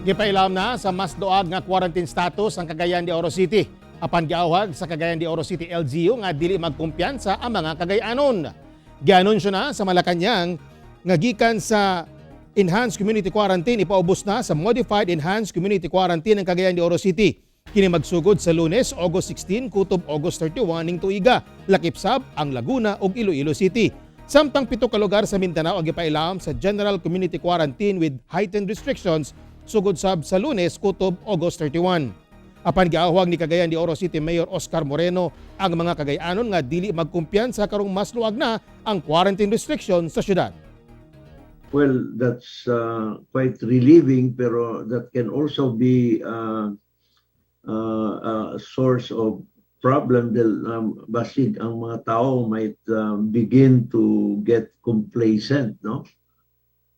Gipailam na sa mas duag nga quarantine status ang Cagayan de Oro City. Apan giawhag sa Cagayan de Oro City LGU nga dili magkumpiyansa ang mga Cagayanon. Gianunsyo na sa Malacañang nga gikan sa Enhanced Community Quarantine, ipaubos na sa Modified Enhanced Community Quarantine ang Cagayan de Oro City. Kini magsugod sa Lunes, August 16, kutob August 31 ning tuiga. Lakip sab ang Laguna ug Iloilo City. Samtang 7 ka lugar sa Mindanao ang gipailam sa General Community Quarantine with heightened restrictions sugod sab sa Lunes kutob August 31. Apan giawhag ni Cagayan de Oro City Mayor Oscar Moreno ang mga Cagayanon nga dili magkumpiyansa karong mas luag na ang quarantine restriction sa syudad. Well, that's quite relieving, pero that can also be a source of problem dahil basig ang mga tao might begin to get complacent, no?